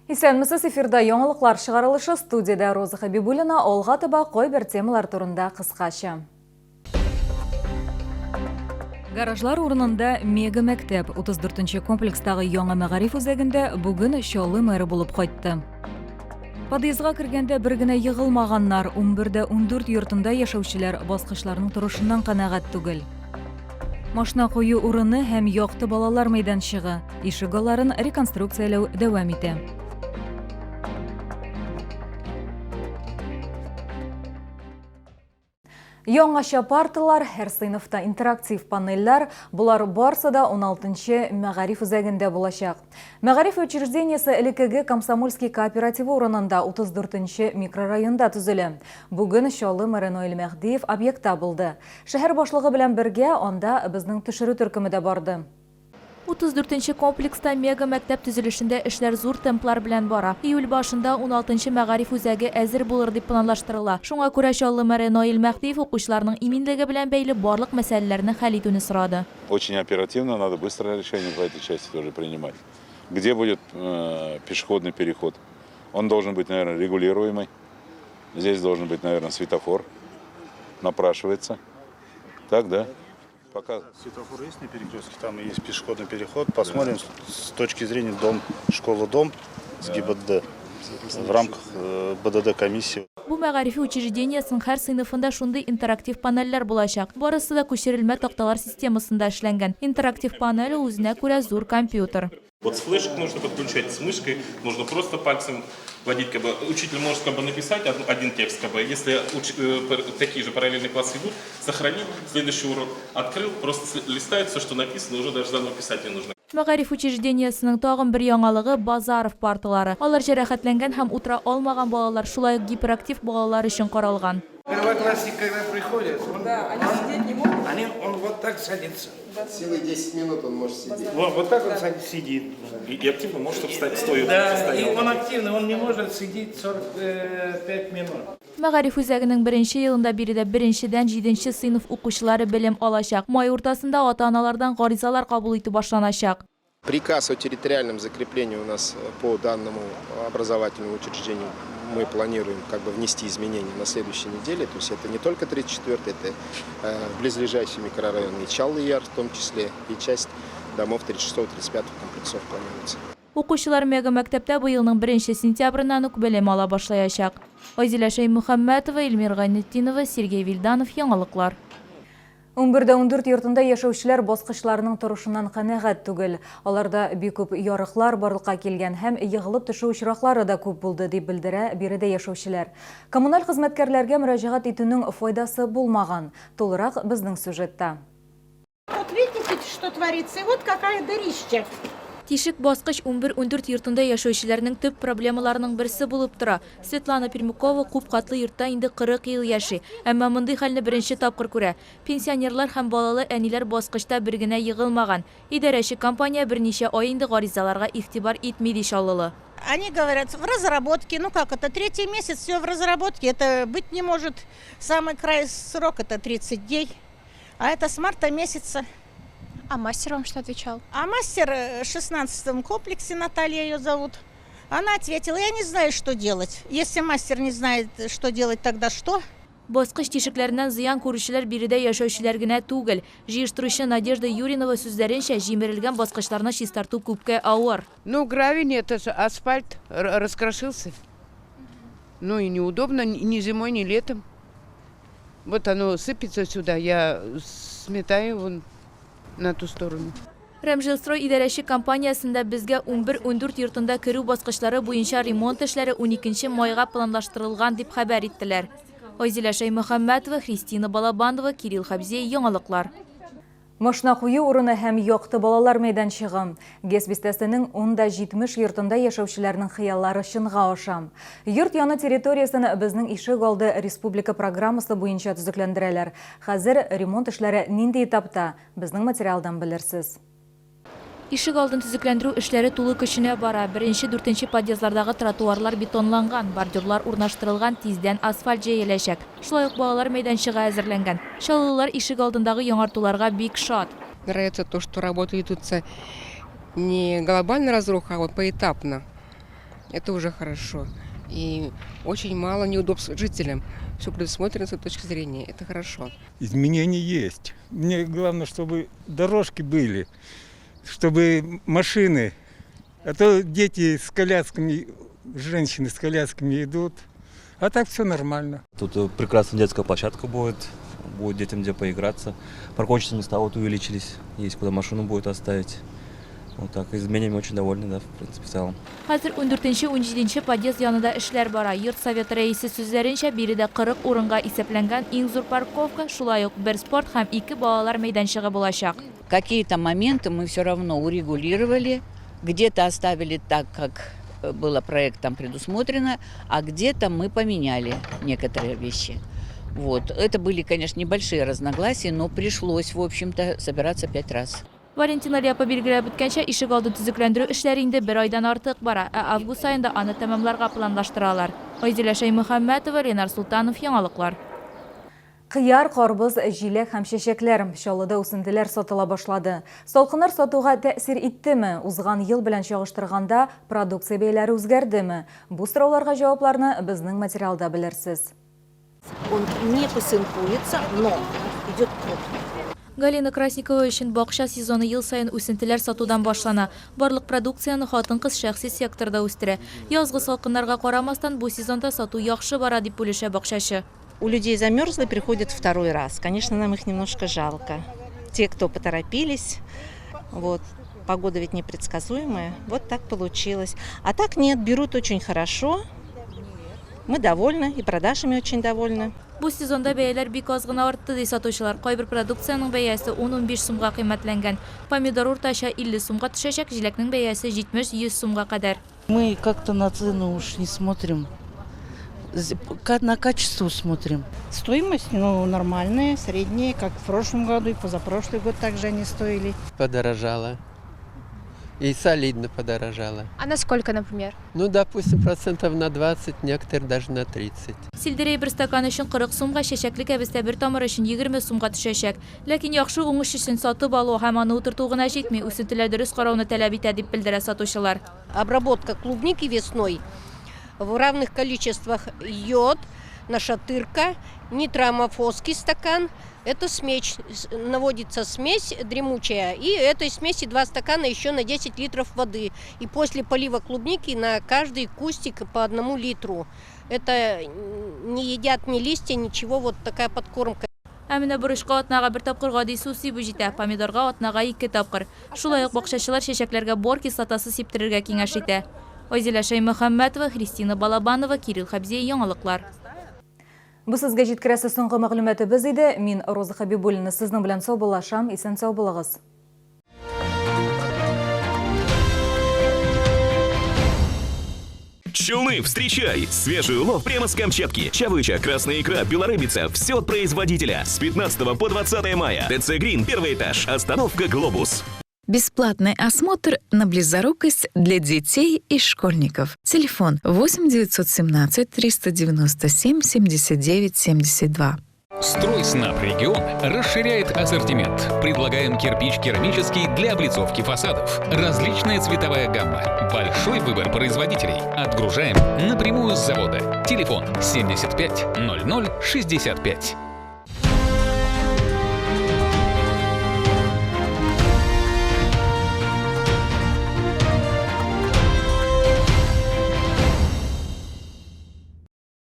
Исәнмесез, эфирда яңалыклар чыгарылышы, студиядә Роза Хәбибуллина, алга таба кайбер темалар турында кыскача. Гаражлар урынында мега мәктәп 34 нче комплекстагы яңа мәгариф үзәгендә бүген Чаллы мэры булып кайтты. Подъездга кергәндә бер генә егылмаганнар, 11 дә 14 йортында яшәүчеләр баскычларның торышыннан канәгать түгел. Машина кую урыны һәм якты балалар мәйданчыгы. Ишегалларын реконструкцияләү дәвам итә. Яңача парталар, һәр сыйныфта интерактив панельләр, болар барсы да 16-нчы мәгариф үзәгендә булачак. Мәгариф учреждениесе элеккеге Комсомольский кооперативы урынында 34 нче микрорайонда төзелә. Бүген Чаллы мэры Наил Мәһдиев объектта булды. Шәһәр башлыгы белән бергә анда безнең төшерү төркеме дә барды. 34 нче комплекста мега-мәктәп төзелешендә эшләр зур темплар белән бара. Июль башында уналтынчы мәгариф үзәге әзер булыр дип планлаштырыла. Шуңа күрә Чаллы мэры Наил Мәһдиев укучыларның иминлеге белән бәйле барлык мәсьәләләрне хәл итүне сорады. Очень оперативно, надо быстро решение по этой части тоже принимать. Где будет пешеходный переход? Он должен быть, наверное, регулируемый. Здесь должен быть, наверное, светофор. Напрашивается. Так, да? Пока. Светофор есть на перекрестке, там есть пешеходный переход. Посмотрим с точки зрения дом, школа-дом с ГИБДД в рамках БДД комиссии. Бу мәгариф учреждениесенең һәр сыйныфында шундый интерактив панельләр булачак. Барысы да күчерелмә такталар системасында эшләнгән. Интерактив панель ул үзенә күрә зур компьютер. Вот с флешек можно подключать, с мышкой, можно просто пальцем вводить, как бы, учитель может как бы написать один текст, как бы, если такие же параллельные классы идут, сохранил, следующий урок открыл, просто листает все, что написано, уже даже заново писать не нужно. Мәгариф учреждениесенең тагын бер яңалыгы, Базаров парталары. Алар җәрәхәтләнгән һәм утыра алмаган балалар, шулай ук гиперактив балалар өчен каралган. Первоклассник, когда приходит, он, Да, они сидеть не могут. Они, он вот так садится. От силы 10 минут он может сидеть. Вот, вот так он сидит. И активно может, чтобы стоя Да, и он активный, он не может сидеть 45 минут. Мәгариф үзәгенең беренче елында биредә беренчедән җиденче сыйныф укучылары белем алачак. Май уртасында ата-аналардан гаризалар кабул итү башланачак. Приказ о территориальном закреплении у нас по данному образовательному учреждению мы планируем как бы внести изменения на следующей неделе. То есть это не только 34-й, это близлежащий микрорайон и Чаллы-Яр в том числе, и часть домов 36-35 комплексов планируется. Укучылар мега-мәктәптә быелның беренче сентябреннән үк белем ала башлаячак. Айзилә Шәймөхәммәтова, Эльмира Гайнетдинова, Сергей Вильданов, Яңалыклар. 11 дә 14 йортында яшәүчеләр баскычларның торышыннан канәгать түгел. Аларда бик күп ярыклар барлыкка килгән һәм егылып төшү очраклары да күп булды, дип белдерә биредә яшәүчеләр. Коммуналь хезмәткәрләргә мөрәҗәгать итүнең файдасы булмаган. Тулырак безнең сюжетта. Вот видите, что творится, и вот какая дырища. Тишек баскыч 11-14 йортында яшәүчеләрнең төп проблемаларының берсе булып тора. Светлана Пермякова күп катлы йортта инде 40 ел яши. Әмма мондый хәлне беренче тапкыр күрә. Пенсионерлар һәм балалы әниләр баскычта бер генә егылмаган. Идарәче компания берничә ай инде гаризаларга игътибар итми, ди чаллылы. Они говорят, в разработке, ну как это, третий месяц, все в разработке, это быть не может. Самый край срок это 30 дней, а это с марта месяца. А мастер вам что отвечал? А мастер в 16 комплексе, Наталья ее зовут, она ответила, я не знаю, что делать. Если мастер не знает, что делать, тогда что? Баскыч тишекләреннән зыян күрүчеләр биредә яшәүчеләр генә түгел. Җыештыручы Надежда Юринова сүзләренчә, җимерелгән баскычларны чистарту күпкә авыр. Ну, гравий нет, это асфальт раскрошился. Ну и неудобно ни зимой, ни летом. Вот оно сыпется сюда, я сметаю вон на ту сторону. Рәмжилстрой идарәче компаниясендә безгә 11-14 йортында керү баскычлары буенча ремонт эшләре 12 майга планлаштырылган дип хәбәр иттеләр. Айзилә Шәймөхәммәтова, Христина Балабанова, Кирилл Хабзей, Яңалыклар. Машина кую урыны һәм якты балалар мәйданчыгы. ГЭС бистәсенең 10 да 70 йортында яшәүчеләрнең хыяллары чынга аша. Йорт яны территориясен Безнең ишек алды республика программасы буенча төзекләндерәләр. Хәзер ремонт эшләре нинди этапта, безнең материалдан белерсез. Ишек алдын төзекләндерү эшләре тулы көченә бара. Беренче, дүртенче подъездлардагы тротуарлар бетонланган, бордюрлар урнаштырылган, тиздән асфальт җәеләчәк. Шулай ук балалар мәйданчыгы әзерләнгән. Чаллылылар ишек алдындагы яңартуларга бик шат. Нравится то, что работы ведутся не глобальная разруха, а вот поэтапно. Это уже хорошо. И очень мало неудобств жителям. Все предусмотрено с этой точки зрения. Это хорошо. Изменения есть. Мне главное, чтобы дорожки были, чтобы машины. А то дети с колясками, женщины с колясками идут. А так все нормально. Тут прекрасная детская площадка будет, будет детям где поиграться. Парковочные места вот увеличились, есть куда машину будет оставить. Вот так, изменениями очень довольны, да, в принципе, в целом. Хәзер 14-нче, 17-нче подъезд янында эшләр бара. Йорт советы рәисе сүзләренчә, биредә 40 урынга исәпләнгән иң зур парковка, шулай ук бер спорт һәм ике балалар мәйданчыгы булачак. Какие-то моменты мы все равно урегулировали, где-то оставили так, как было проектом предусмотрено, а где-то мы поменяли некоторые вещи. Вот. Это были, конечно, небольшие разногласия, но пришлось, в общем-то, собираться пять раз. Валентина Ляпа билгеләп үткәнчә, ишегалдын төзекләндерү эшләре инде бер айдан артык бара, ә август аенда аны тәмамларга планлаштыралар. Айзилә Шәймөхәммәтова, Ленар Султанов, Яңалыклар. Кыяр, карбыз, җиләк һәм чәчәкләр. Чаллыда үсентеләр сатыла башлады. Салкыннар сатуга тәэсир иттеме? Узган ел белән чагыштырганда продукция бәяләре үзгәрдеме? Бу сорауларга җавапларны безнең материалда белерсез. Он не пасинкуется, но идет плотно. Галина Красникова өчен бакча сезоны ел саен үсентеләр сатудан башлана. Барлык продукцияне хатын-кыз шәхси секторда үстерә. Язгы салкыннарга карамастан, бу сезонда сату яхшы бара, дип бүлешә бакчачы. У людей замерзло, приходят второй раз. Конечно, нам их немножко жалко. Те, кто поторопились, вот, погода ведь непредсказуемая, вот так получилось. А так нет, берут очень хорошо. Мы довольны и продажами очень довольны. Бу сезонда бәяләр бик аз гына артты, ди сатучылар. Кайбер продукциянең бәясе 10-15 сумга кыйммәтләнгән. Помидор уртача 50 сумга төшәчәк, җиләкнең бәясе 70-100 сумга кадәр. Мы как-то на цену уж не смотрим. На качество смотрим. Стоимость, ну, нормальная, средняя, как в прошлом году и позапрошлый год также они стоили. Подорожало. И солидно подорожало. А на сколько, например? Ну, допустим, процентов на 20, некоторые даже на 30. Сельдерей бер стакан өчен 40 сумга, чәчәкле кәбестә бер тамыр өчен 20 сумга төшәчәк. Ләкин яхшы уңыш өчен сатып алу һәм аны утырту гына җитми, үсентеләр дөрес карауны таләп итә, дип белдерә сатучылар. Обработка клубники весной в равных количествах: йод, нашатырка, нитроаммофоски стакан. Это смесь, наводится смесь дремучая, и этой смеси 2 стакана еще на 10 литров воды. И после полива клубники на каждый кустик по 1 литру. Это не едят ни листья, ничего, вот такая подкормка. Ә менә борычка атнага бер тапкыр гади су сибү җитә, помидорга атнага ике тапкыр. Шулай ук бакчачылар чәчәкләргә бор кислотасы сиптерергә киңәш итә. Айзилә Шәймөхәммәтова, Христина Балабанова, Кирилл Хабзей, Яңалыклар. Бу сезгә җиткерәсе соңгы мәгълүматыбыз иде. Мин Роза Хабибуллина сезнең белән саубуллашам. Исән сау булыгыз. Челны, встречай! Свежий улов прямо с Камчатки. Чавыча, красная икра, белорыбица – все от производителя. С 15 по 20 мая. ТЦ «Грин», первый этаж. Остановка «Глобус». Бесплатный осмотр на близорукость для детей и школьников. Телефон 8 917 397 79 72. «Стройснаб Регион» расширяет ассортимент. Предлагаем кирпич керамический для облицовки фасадов. Различная цветовая гамма. Большой выбор производителей. Отгружаем напрямую с завода. Телефон 75 00 65.